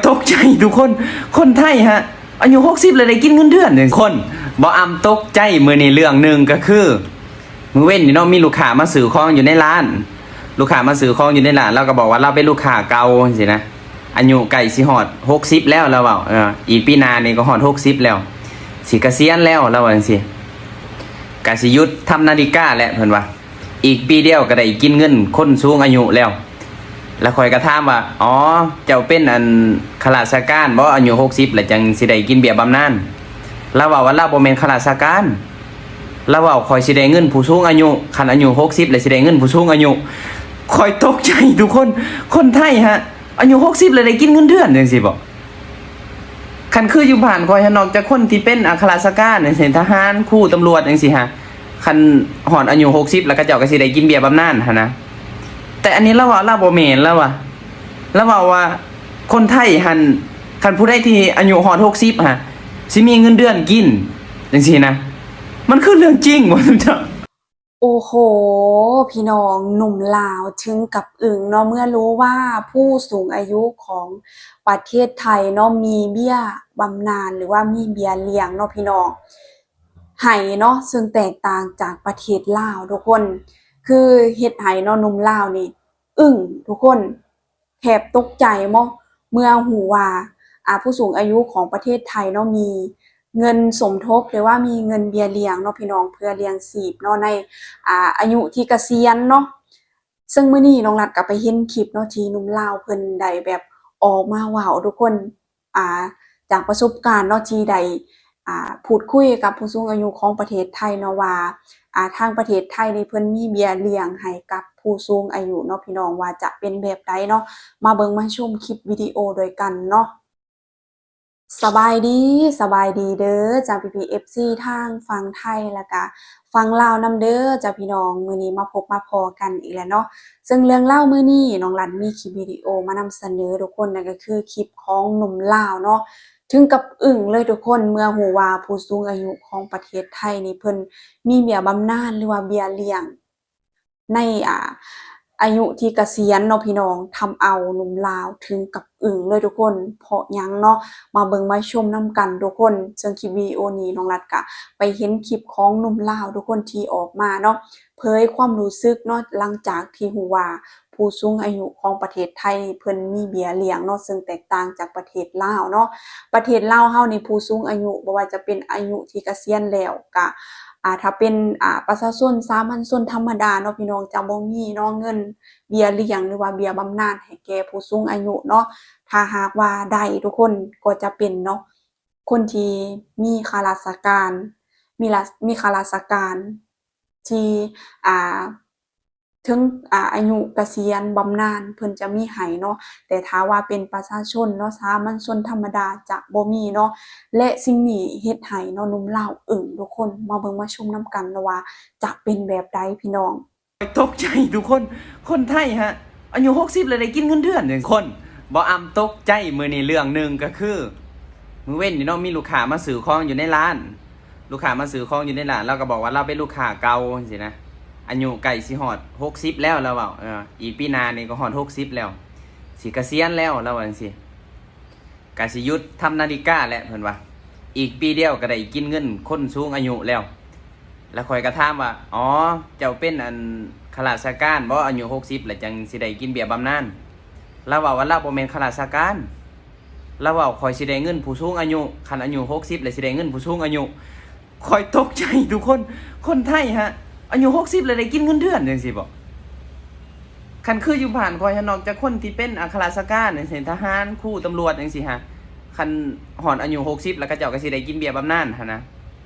ຕົກໃຈທຸກຄົນ ຄົນໄທຮະ ອາຍຸຫົກສິບແລ້ວໄດ້ກິນເງິນເດືອນ ຄົນ ບໍ່ອຳຕົກໃຈ. ມື້ນີ້ເລື່ອງໜຶ່ງກໍຄື ມື້ເວັນນີ້ເນາະ ມີລູກຄ້າມາຊື້ຂອງຢູ່ໃນຮ້ານ ລູກຄ້າມາຊື້ຂອງຢູ່ໃນຮ້ານ ລາວກໍບອກວ່າລາວເປັນລູກຄ້າເກົ່າຈັ່ງຊີ້ນະ ອາຍຸໃກ້ຊິຮອດຫົກສິບແລ້ວ ລາວເວົ້າ ເອີ ອີກປີໜ້ານີ້ກໍຮອດຫົກສິບແລ້ວ ຊິກະສຽນແລ້ວ ລາວວ່າຈັ່ງຊີ້ ກະຊິຢຸດທຳນາລິກາແຫຼະ ເພິ່ນວ່າ ອີກປີດຽວກໍໄດ້ກິນເງິນຄົນສູງອາຍຸແລ້ວ. ແລ້ວຂ້ອຍກໍຖາມວ່າ ອໍ ເຈົ້າເປັນອັນຂ້າລາຊະການບໍ? ອາຍຸຫົກສິບແລ້ວຈັ່ງຊິໄດ້ກິນເບ້ຍບຳນານ. ລາວເວົ້າວ່າລາວບໍ່ແມ່ນຂ້າລາຊະການ. ລາວເວົ້າ ຂ້ອຍຊິໄດ້ເງິນຜູ້ສູງອາຍຸ, ຄັນອາຍຸຫົກສິບແລ້ວຊິໄດ້ເງິນຜູ້ສູງອາຍຸ. ຂ້ອຍຕົກໃຈທຸກຄົນ, ຄົນໄທຮະ ອາຍຸຫົກສິບແລ້ວໄດ້ກິນເງິນເດືອນຈັ່ງຊີ້ບໍ? ຄັນຄືຢູ່ບ້ານຂ້ອຍຫັ້ນ ນອກຈາກຄົນທີ່ເປັນ ອາ ຂ້າລາຊະການ ເຊັ່ນ ທະຫານ, ຄູ, ຕຳຫຼວດ ຈັ່ງຊີ້ຫະ ຄັນຮອດອາຍຸຫົກສິບແລ້ວ ເຂົາເຈົ້າກໍຊິໄດ້ກິນເບ້ຍບຳນານຫັ້ນນະ. ແຕ່ອັນນີ້ລາວເວົ້າ ລາວບໍ່ແມ່ນ ລາວວ່າ ລາວເວົ້າວ່າ ຄົນໄທຫັ້ນ ຄັນຜູ້ໃດທີ່ອາຍຸຮອດຫົກສິບຫະ ຊິມີເງິນເດືອນກິນ ຈັ່ງຊີ້ນະ. ມັນຄືເລື່ອງຈິງບໍ ເຈົ້າ? ໂອ້ໂຫ ພີ່ນ້ອງ ໜຸ່ມລາວເຖິງກັບອຶ້ງເນາະ ເມື່ອຮູ້ວ່າຜູ້ສູງອາຍຸຂອງປະເທດໄທເນາະ ມີເບ້ຍບຳນານ ຫຼືວ່າມີເບ້ຍລ້ຽງເນາະ ພີ່ນ້ອງ ໃຫ້ເນາະ ເຊິ່ງແຕກຕ່າງຈາກປະເທດລາວທຸກຄົນ ຄືເຮັດໃຫ້ເນາະ ໜຸ່ມລາວນີ້ອຶ້ງທຸກຄົນ. ແທບຕົກໃຈເນາະ ເມື່ອຮູ້ວ່າ ອາ ຜູ້ສູງອາຍຸຂອງປະເທດໄທເນາະ ມີເງິນສົມທົບ ຫຼືວ່າມີເງິນເບ້ຍລ້ຽງເນາະ ພີ່ນ້ອງ ເພື່ອລ້ຽງຊີບເນາະ ໃນ ອາ ອາຍຸທີ່ກະສຽນເນາະ. ເຊິ່ງມື້ນີ້ນ້ອງລັດກໍໄປເຫັນຄລິບເນາະ ທີ່ໜຸ່ມລາວເພິ່ນໄດ້ແບບອອກມາເວົ້າທຸກຄົນ ອາ ຈາກປະສົບການເນາະ ທີ່ໄດ້ ອາ ພູດຄຸຍກັບຜູ້ສູງອາຍຸຂອງປະເທດໄທເນາະວ່າ ອາ ທາງປະເທດໄທນີ້ເພິ່ນມີເບ້ຍລ້ຽງໃຫ້ກັບຜູ້ສູງອາຍຸເນາະ ພີ່ນ້ອງ ວ່າຈະເປັນແບບໃດເນາະ. ມາເບິ່ງມາຊົມຄລິບວິດີໂອດ້ວຍກັນເນາະ. ສະບາຍດີ ສະບາຍດີເດີຈ້າ ພີ່ໆ ເອັຟຊີ ທາງຝັ່ງໄທ ແລ້ວກະຝັ່ງລາວນຳເດີຈ້າ ພີ່ນ້ອງ. ມື້ນີ້ມາພົບມາພໍ້ກັນອີກແລ້ວເນາະ. ເຊິ່ງເລື່ອງລາວມື້ນີ້ ນ້ອງລັດມີຄລິບວິດີໂອມານຳສະເໜີທຸກຄົນ ນັ້ນກໍຄືຄລິບຂອງໜຸ່ມລາວເນາະ ເຖິງກັບອຶ້ງເລີຍທຸກຄົນ ເມື່ອຮູ້ວ່າຜູ້ສູງອາຍຸຂອງປະເທດໄທນີ້ ເພິ່ນມີເບ້ຍບຳນານ ຫຼືວ່າເບ້ຍລ້ຽງໃນ ອາ ອາຍຸທີ່ກະສຽນເນາະ ພີ່ນ້ອງ. ທຳເອົາໜຸ່ມລາວເຖິງກັບອຶ້ງເລີຍທຸກຄົນ ເພາະຫຍັງເນາະ ມາເບິ່ງມາຊົມນຳກັນທຸກຄົນ. ເຊິ່ງຄລິບວິດີໂອນີ້ ນ້ອງລັດກະໄປເຫັນຄລິບຂອງໜຸ່ມລາວທຸກຄົນ ທີ່ອອກມາເນາະ ເຜີຍຄວາມຮູ້ສຶກເນາະ ຫຼັງຈາກທີ່ຮູ້ວ່າ ຜູ້ສູງອາຍຸຂອງປະເທດໄທເພິ່ນມີເບ້ຍລ້ຽງເນາະ ເຊິ່ງແຕກຕ່າງຈາກປະເທດລາວເນາະ. ປະເທດລາວເຮົານີ້ ຜູ້ສູງອາຍຸ ບໍ່ວ່າຈະເປັນອາຍຸທີ່ກະສຽນແລ້ວ ກະ ອາ ຖ້າເປັນ ອາ ປະຊາຊົນສາມັນຊົນທຳມະດາເນາະ ພີ່ນ້ອງ ຈະບໍ່ມີເນາະ ເງິນເບ້ຍລ້ຽງ ຫຼືວ່າເບ້ຍບຳນານໃຫ້ແກ່ຜູ້ສູງອາຍຸເນາະ. ຖ້າຫາກວ່າໄດ້ທຸກຄົນ ກໍຈະເປັນເນາະ ຄົນທີ່ມີຂ້າລາຊະການ ມີລາ ມີຂ້າລາຊະການ ທີ່ ອ່າ ເຖິງ ອ່າ ອາຍຸກະສຽນບຳນານ ເພິ່ນຈະມີໃຫ້ເນາະ, ແຕ່ຖ້າວ່າເປັນປະຊາຊົນເນາະ ສາມັນຊົນທຳມະດາຈະບໍ່ມີເນາະ. ແລະ ສິ່ງນີ້ເຮັດໃຫ້ເນາະ ໜຸ່ມລາວອຶ້ງທຸກຄົນ. ມາເບິ່ງມາຊົມນຳກັນເນາະວ່າຈະເປັນແບບໃດພີ່ນ້ອງ. ຕົກໃຈທຸກຄົນ ຄົນໄທຮະ ອາຍຸຫົກສິບແລ້ວໄດ້ກິນເງິນເດືອນ ຄົນບໍ່ອຳຕົກໃຈ. ມື້ນີ້ເລື່ອງໜຶ່ງກໍຄື ມື້ເວັນນີ້ເນາະ ມີລູກຄ້າມາຊື້ຂອງຢູ່ໃນຮ້ານ ລູກຄ້າມາຊື້ຂອງຢູ່ໃນຮ້ານ ລາວກໍບອກວ່າລາວເປັນລູກຄ້າເກົ່າຈັ່ງຊີ້ນະ ອາຍຸໃກ້ຊິຮອດຫົກສິບແລ້ວ ລາວເວົ້າ ເອີ ອີກປີໜ້ານີ້ກໍຮອດຫົກສິບແລ້ວ ຊິກະສຽນແລ້ວ ລາວວ່າຈັ່ງຊີ້. ກະຊິຢຸດທຳນາລິກາແຫຼະ ເພິ່ນວ່າ ອີກປີດຽວກໍໄດ້ກິນເງິນຄົນສູງອາຍຸແລ້ວ. ແລ້ວຂ້ອຍກໍຖາມວ່າ ອໍ ເຈົ້າເປັນອັນຂ້າລາຊະການບໍ? ອາຍຸຫົກສິບແລ້ວຈັ່ງຊິໄດ້ກິນເບ້ຍບຳນານ. ລາວເວົ້າວ່າລາວບໍ່ແມ່ນຂ້າລາຊະການ. ລາວເວົ້າ ຂ້ອຍຊິໄດ້ເງິນຜູ້ສູງອາຍຸ ຄັນອາຍຸຫົກສິບແລ້ວຊິໄດ້ເງິນຜູ້ສູງອາຍຸ. ຂ້ອຍຕົກໃຈທຸກຄົນ ຄົນໄທຮະ ອາຍຸຫົກສິບແລ້ວໄດ້ກິນເງິນເດືອນຈັ່ງຊີ້ບໍ? ຄັນຄືຢູ່ບ້ານຂ້ອຍຫັ້ນ ນອກຈາກຄົນທີ່ເປັນ ອາ ຂ້າລາຊະການ ເຊັ່ນ ທະຫານ ຄູ ຕຳຫຼວດ ຈັ່ງຊີ້ຫະ ຄັນຮອດອາຍຸຫົກສິບແລ້ວ ເຂົາເຈົ້າກໍຊິໄດ້ກິນເບ້ຍບຳນານຫັ້ນນະ.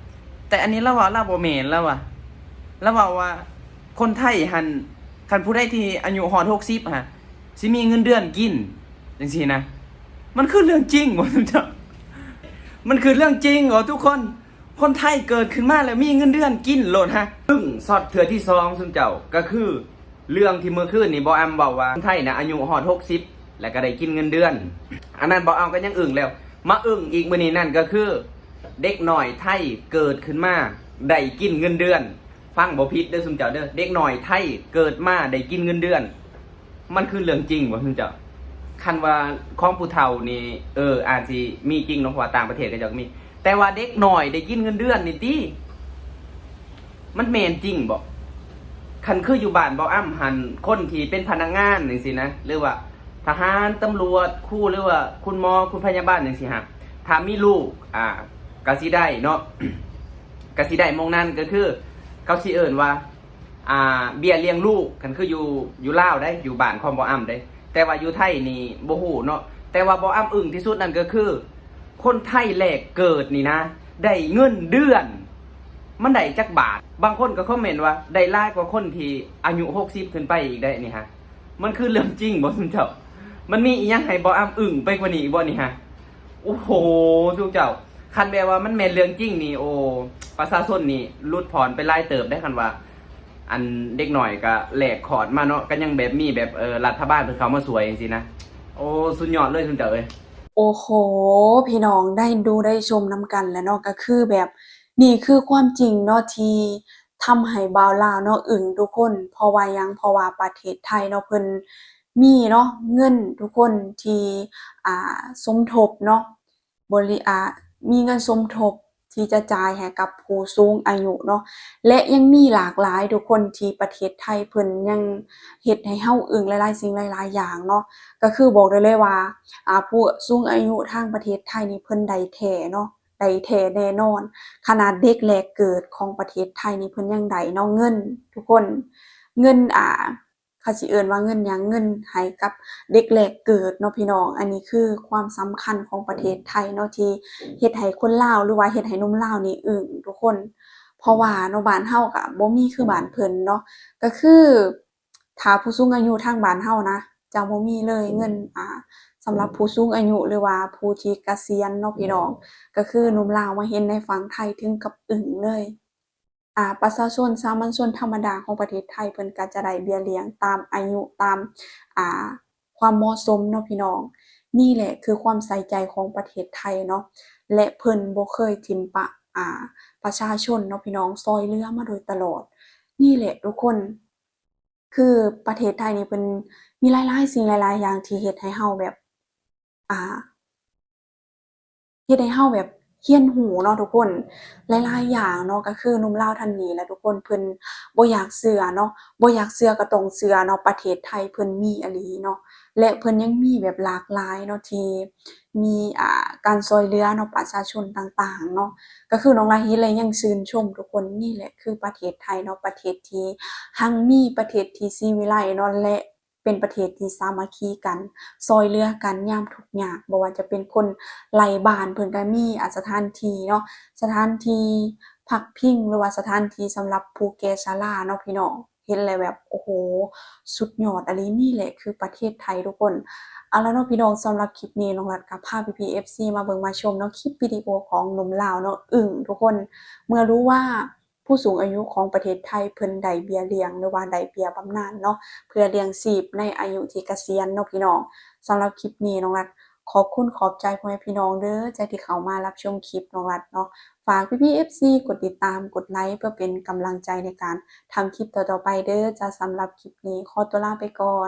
ແຕ່ອັນນີ້ລາວເວົ້າ ລາວບໍ່ແມ່ນ ລາວວ່າ ລາວເວົ້າວ່າ ຄົນໄທຫັ້ນ ຄັນຜູ້ໃດທີ່ອາຍຸຮອດຫົກສິບຫະ ຊິມີເງິນເດືອນກິນ ຈັ່ງຊີ້ນະ. ມັນຄືເລື່ອງຈິງບໍ ເຈົ້າ? ມັນຄືເລື່ອງຈິງບໍທຸກຄົນ? ຄົນໄທເກີດຂຶ້ນມາແລ້ວມີເງິນເດືອນກິນໂລດຮະ. ປຶ້ງຊັອດເທື່ອທີສອງ ຊຸມເຈົ້າ ກໍຄືເລື່ອງທີ່ມື້ຄືນນີ້ ບໍ່ອຳເວົ້າວ່າ ຄົນໄທນະອາຍຸຮອດຫົກສິບແລ້ວກໍໄດ້ກິນເງິນເດືອນ. ອັນນັ້ນບໍ່ອຳກໍຍັງອຶ້ງແລ້ວ ມາອຶ້ງອີກມື້ນີ້ ນັ້ນກໍຄື ເດັກນ້ອຍໄທເກີດຂຶ້ນມາໄດ້ກິນເງິນເດືອນ. ຟັງບໍ່ຜິດເດີຊຸມເຈົ້າເດີ ເດັກນ້ອຍໄທເກີດມາໄດ້ກິນເງິນເດືອນ. ມັນຄືເລື່ອງຈິງບໍຊຸມເຈົ້າ? ໃຜ ຄັນວ່າຂອງຜູ້ເຖົ້ານີ້ ເອີ ອາດຊິມີຈິງເນາະ ເພາະວ່າຕ່າງປະເທດເຂົາເຈົ້າກໍມີ ແຕ່ວ່າເດັກນ້ອຍໄດ້ກິນເງິນເດືອນນີ້ຕິ ມັນແມ່ນຈິງບໍ່? ຄັນຄືຢູ່ບ້ານເບົາອຳຫັ້ນ ຄົນທີ່ເປັນພະນັກງານຈັ່ງຊີ້ນະ ຫຼືວ່າທະຫານ, ຕຳຫຼວດ, ຄູ ຫຼືວ່າຄຸນໝໍ, ຄຸນພະຍາບານຈັ່ງຊີ້ຫັ້ນ ຖ້າມີລູກ ອ່າ ກໍຊິໄດ້ເນາະ ກໍຊິໄດ້ໝ່ອງນັ້ນ ກໍຄືເຂົາຊິເອີ້ນວ່າ ອ່າ ເບ້ຍລ້ຽງລູກ ຄັນຄືຢູ່ ຢູ່ລາວເດ້ ຢູ່ບ້ານຂອງເບົາອຳເດ້ ແຕ່ວ່າຢູ່ໄທນີ້ບໍ່ຮູ້ເນາະ ແຕ່ວ່າເບົາອຳອຶ້ງທີ່ສຸດນັ້ນກໍຄື ຄົນໄທແລກເກີດນີ້ນະ ໄດ້ເງິນເດືອນ ມັນໄດ້ຈັກບາດ? ບາງຄົນກໍຄອມເມັນວ່າ ໄດ້ຫຼາຍກວ່າຄົນທີ່ອາຍຸຫົກສິບຂຶ້ນໄປອີກໄດ໋ນີ້ຮະ ມັນຄືເລື່ອງຈິງບໍ່ຊຸມເຈົ້າ? ມັນມີອີ່ຫຍັງໃຫ້ເບົາອຳອຶ້ງໄປກວ່ານີ້ອີກບໍ່ນີ້ຮະ? ໂອ້ໂຫ ຊຸມເຈົ້າ ຄັນແບບວ່າມັນແມ່ນເລື່ອງຈິງນີ້ ໂອ້ ປະຊາຊົນນີ້ຫຼຸດຜ່ອນໄປຫຼາຍເຕີບໄດ໋ ຄັນວ່າ ອັນເດັກນ້ອຍກໍແລກຄອດມາເນາະ ກໍຍັງແບບມີແບບ ເອີ ລັດຖະບານເພິ່ນເຂົ້າມາຊ່ວຍຈັ່ງຊີ້ນະ ໂອ້ ສຸດຍອດເລີຍຊຸມເຈົ້າເອີຍ. ໂອ້ໂຫ ພີ່ນ້ອງໄດ້ດູໄດ້ຊົມນຳກັນແຫຼະເນາະ ກໍຄືແບບ ນີ້ຄືຄວາມຈິງເນາະ ທີ່ທຳໃຫ້ບ່າວລາວເນາະອຶ້ງທຸກຄົນ ເພາະວ່າຫຍັງ? ເພາະວ່າປະເທດໄທເນາະ ເພິ່ນມີເນາະ ເງິນທຸກຄົນທີ່ ອ່າ ສົມທົບເນາະ ບໍລິ ອ່າ ມີເງິນສົມທົບທີ່ຈະຈ່າຍໃຫ້ກັບຜູ້ສູງອາຍຸເນາະ ແລະ ຍັງມີຫຼາກຫຼາຍທຸກຄົນ ທີ່ປະເທດໄທເພິ່ນຍັງເຮັດໃຫ້ເຮົາອຶ້ງຫຼາຍໆສິ່ງຫຼາຍໆຢ່າງເນາະ ກໍຄືບອກໄດ້ເລີຍວ່າ ອ່າ ຜູ້ສູງອາຍຸທາງປະເທດໄທນີ້ເພິ່ນໄດ້ແທ້ເນາະ ໄດ້ແທ້ແນ່ນອນ ຂະໜາດເດັກແລກເກີດຂອງປະເທດໄທນີ້ເພິ່ນຍັງໄດ້ເນາະ ເງິນທຸກຄົນ ເງິນ ອ່າ ເຂົາຊິເອີ້ນວ່າເງິນຫຍັງ ເງິນໃຫ້ກັບເດັກແລກເກີດເນາະພີ່ນ້ອງ ອັນນີ້ຄືຄວາມສຳຄັນຂອງປະເທດໄທເນາະ ທີ່ເຮັດໃຫ້ຄົນລາວ ຫຼືວ່າເຮັດໃຫ້ໜຸ່ມລາວນີ້ອຶ້ງທຸກຄົນ ເພາະວ່າເນາະ ບ້ານເຮົາກໍບໍ່ມີຄືບ້ານເພິ່ນເນາະ ກໍຄື ຖ້າຜູ້ສູງອາຍຸທາງບ້ານເຮົານະ ຈະບໍ່ມີເລີຍເງິນ ອ່າ ສຳລັບຜູ້ສູງອາຍຸ ຫຼືວ່າຜູ້ທີ່ກະສຽນເນາະພີ່ນ້ອງ ກໍຄືໜຸ່ມລາວມາເຫັນໃນຝັ່ງໄທເຖິງກັບອຶ້ງເລີຍ ອ່າ ປະຊາຊົນສາມັນຊົນທຳມະດາຂອງປະເທດໄທ ເພິ່ນກໍຈະໄດ້ເບ້ຍລ້ຽງຕາມອາຍຸ ຕາມ ອ່າ ຄວາມເໝາະສົມເນາະພີ່ນ້ອງ ນີ້ແຫຼະຄືຄວາມໃສ່ໃຈຂອງປະເທດໄທເນາະ ແລະ ເພິ່ນບໍ່ເຄີຍຖິ້ມປະ ອ່າ ປະຊາຊົນເນາະພີ່ນ້ອງ ຊ່ອຍເຫຼືອມາໂດຍຕະຫຼອດ ນີ້ແຫຼະທຸກຄົນ ຄືປະເທດໄທນີ້ເພິ່ນມີຫຼາຍໆສິ່ງຫຼາຍໆຢ່າງທີ່ເຮັດໃຫ້ເຮົາແບບ ອ່າ ເຮັດໃຫ້ເຮົາແບບຮຽນຮູ້ເນາະທຸກຄົນ ຫຼາຍໆຢ່າງເນາະ ກໍຄືໜຸ່ມລາວທ່ານນີ້ແຫຼະທຸກຄົນ ເພິ່ນບໍ່ຢາກເຊື່ອເນາະ ບໍ່ຢາກເຊື່ອກໍຕ້ອງເຊື່ອເນາະ ປະເທດໄທເພິ່ນມີອີ່ຫຼີເນາະ ແລະ ເພິ່ນຍັງມີແບບຫຼາກຫຼາຍເນາະ ທີ່ມີ ອ່າ ການຊ່ອຍເຫຼືອເນາະ ປະຊາຊົນຕ່າງໆເນາະ ກໍຄືນ້ອງລາເຫັນແລ້ວຍັງຊື່ນຊົມທຸກຄົນ ນີ້ແຫຼະຄືປະເທດໄທເນາະ ປະເທດທີ່ຮັ່ງມີ ປະເທດທີ່ສີວິໄລເນາະ ແລະ ເປັນປະເທດທີ່ສາມັກຄີກັນ ຊ່ອຍເຫຼືອກັນຍາມທຸກຍາກ ບໍ່ວ່າຈະເປັນຄົນໄຮ້ບ້ານ ເພິ່ນກໍມີ ອາ ສະຖານທີ່ເນາະ ສະຖານທີ່ພັກພິງ ຫຼືວ່າສະຖານທີ່ສຳລັບຜູ້ແກ່ຊະລາເນາະພີ່ນ້ອງ ເຫັນແລ້ວແບບ ໂອ້ໂຫ ສຸດຍອດອີ່ຫຼີ ນີ້ແຫຼະຄືປະເທດໄທທຸກຄົນ ເອົາລະເນາະພີ່ນ້ອງ ສຳລັບຄລິບນີ້ນ້ອງລັດກໍພາພີ່ໆ ເອັຟຊີ ມາເບິ່ງມາຊົມເນາະ ຄລິບວິດີໂອຂອງໜຸ່ມລາວເນາະ ອຶ້ງທຸກຄົນ ເມື່ອຮູ້ວ່າ ຜູ້ສູງອາຍຸຂອງປະເທດໄທເພິ່ນໄດ້ເບ້ຍລ້ຽງ ຫຼືວ່າໄດ້ເບ້ຍບຳນານເນາະ ເພື່ອລ້ຽງຊີບໃນອາຍຸທີ່ກະສຽນເນາະພີ່ນ້ອງ ສຳລັບຄລິບນີ້ນ້ອງລັດຂອບຄຸນຂອບໃຈພໍ່ແມ່ພີ່ນ້ອງເດີ ຈາກທີ່ເຂົ້າມາຮັບຊົມຄລິບນ້ອງລັດເນາະ ຝາກພີ່ໆ ເອັຟຊີ ກົດຕິດຕາມ ກົດໄລ ເພື່ອເປັນກຳລັງໃຈໃນການທຳຄລິບຕໍ່ໆໄປເດີ ຈາກ ສຳລັບຄລິບນີ້ຂໍຕົວລາໄປກ່ອນ.